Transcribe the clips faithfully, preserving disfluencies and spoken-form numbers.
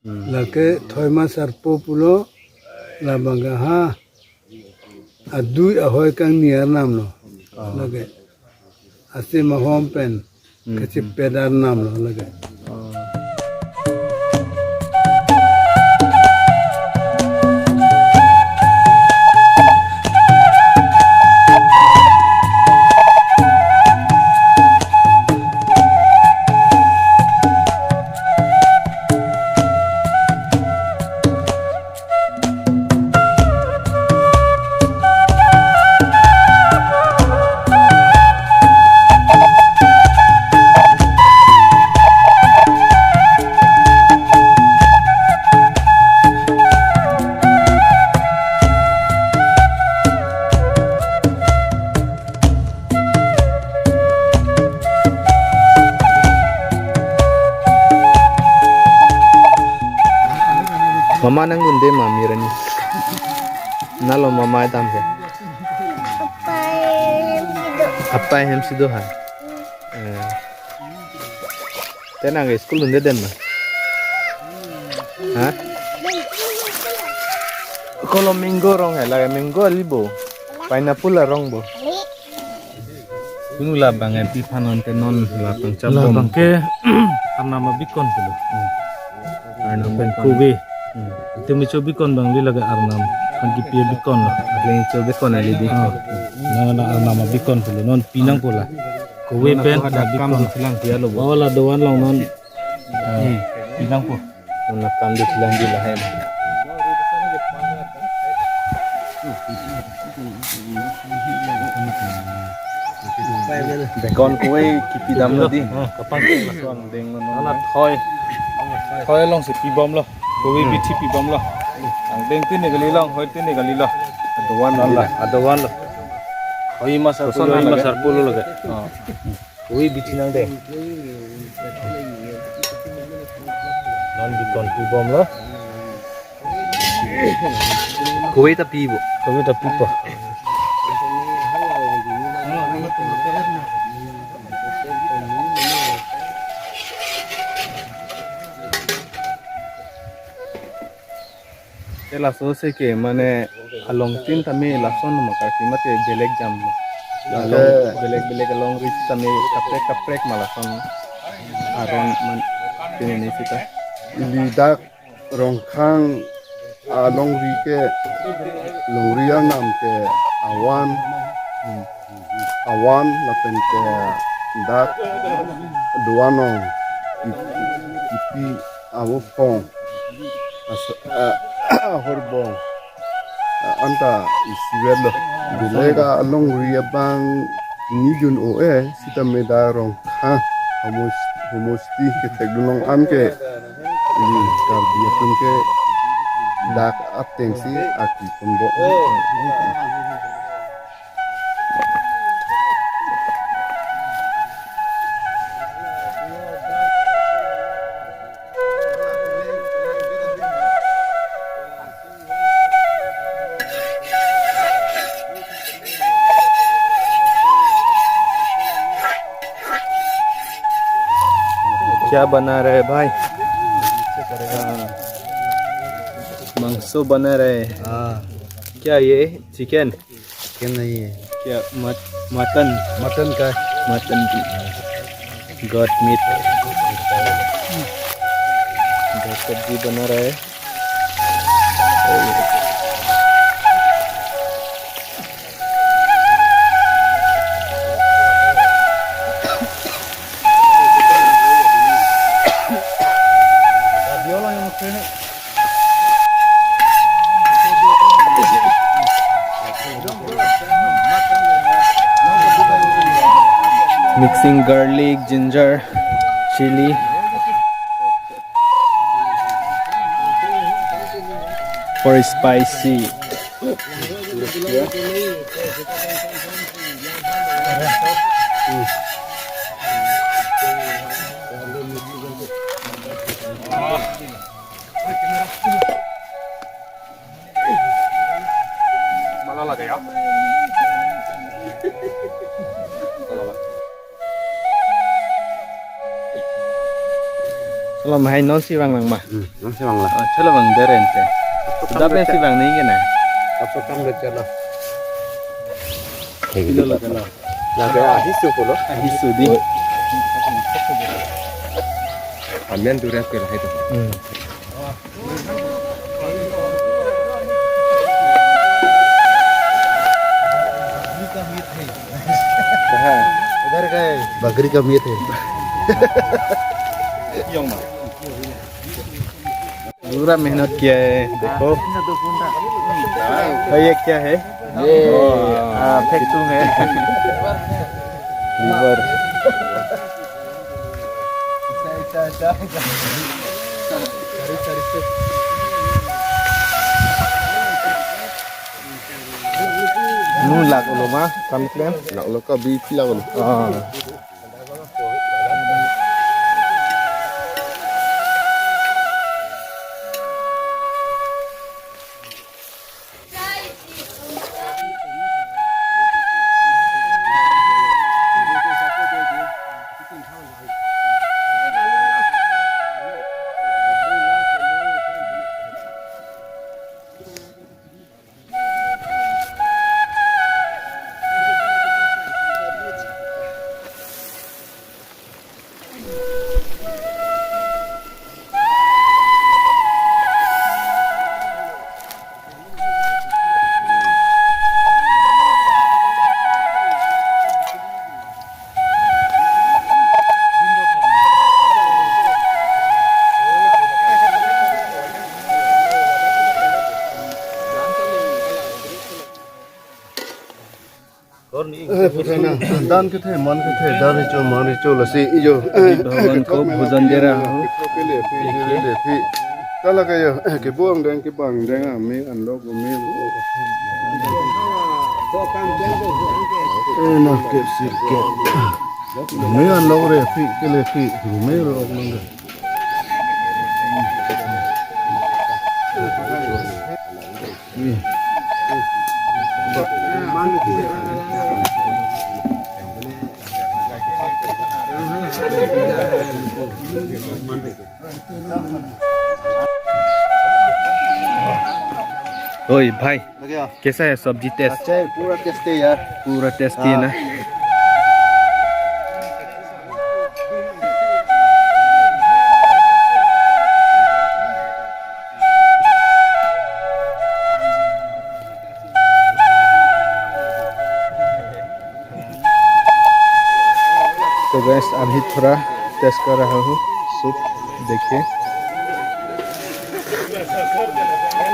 Hmm. Lake Thoima Sarpo pulo, labang ke ha adui ahoi kangni arnam lo. Oh. Lake asim ahom pen, hmm, kachepet arnam lo lake. Oh. Mama nangdunde ma mir arni. Nalo mama etam ke. Apai hem si do. Apai hem si do ha. Eh. Te nang ke school dunde den ma. Ha? Kolo mango rong he, lake mango ali bo. Pineapple arong bo. Tung labang epi phanon te non lapang chap bom. Labang ke arnam abikon pulo. Hmm. Arnam pen abikon. Kove. Hmm. Itum icho bikon bang li lake arnam. Kan kipi abikon lo. Arleng icho bikon ali di. Ah. Non arnam abikon pulo. Non pinang pula. Kove pen non ako ada abikon. Kam do silang dia lo bo. Oh, la doan long non. Hmm. Pinang po. Nona kam do silang di lahem. Bekon kove kipi damlo di. Ah, kapang. Laso angdeng lo non. Ala thoi. Thoi alongsi pi bomlo. Kove, hmm, bithi pi bomlo. Angdeng tin ni kali lo, thoi tin ni kali lo. Adovan lo. Ala, adovan lo. Thoi Thoima Sarpo, Thoima Sarpo lo lake. Oh. Kove bithi nangdeng. Non bikon pi bomlo. Kove ta pi bo. Kove ta pi po. Te laso si ke mane along tin tame lason ma karki mate belek jam ma. Along, okay, belek belek alongri tame kaprek kaprek ma lason aron man pine ni sita. Ili dak Rongkhang alongri ke, longri arnam ke awan, hmm, awan lapen ke dak doan long, i-, ipi avopong, as-, eh, ahorbong, eh, anta isivet lo. Belek alongri abang nijun o-e, sitame dak Rongkhang homos-, homosti kethek dun long an ke, ili Karbi atum ke dak ateng si arki pon bo. क्या बना रहे भाई? हाँ। मांसो बना रहे। हाँ। क्या ये चिकन? चिकन नहीं है। क्या मट-, मटन? मटन का। मटन की। Goat meat. गॉट सब्जी बना रहा है। Mixing garlic, ginger, chili for spicy. Malala kaya? Pamahai non si vang lang ma. Hmm, non si vang lang. Oh, chalo vang deren te. Sudah pen si vang ni kena. Apa kam de chalo. Kayak gitu. Chalo, chalo. Lagi ahisu pulo. Ahisu di. Amen tu rap ke itu. Hmm. कहाँ है? इधर का है। बकरी का मीट है। पूरा मेहनत किया है, देखो। और ये क्या है? ये, आ, फेक्टुंग है। Liver. Nu lak ulo ma, kam klem? Lak ulo ka B P lak ulo. Ah. Eh, putana, dan kethe, man kethe, dan recho, man recho, lasi ijo. Eh, भगवान को भोजन दे रहा हूँ। Kala kayo, eh, kebang deng, kebang deng, ah, me anlok, me. Eh, na, kep sip, kep. Me anlok re, phi, kele phi, me ro, me. ओए भाई, लगे आ। कैसा है सब्जी टेस्ट? अच्छा है, पूरा टेस्टी है यार। पूरा टेस्टी है ना? तो गैस, अभी थोड़ा टेस्ट कर रहा हूँ सूप, देखिए।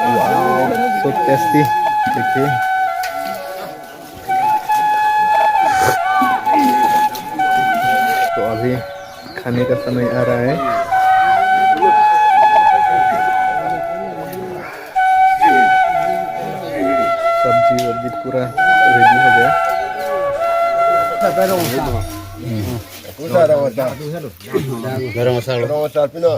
Wow, so tasty, देखिए। तो अभी खाने का समय आ रहा है। सब्जी वब्जी पूरा रेडी हो गया। गरम मसाला। गरम मसाला pino.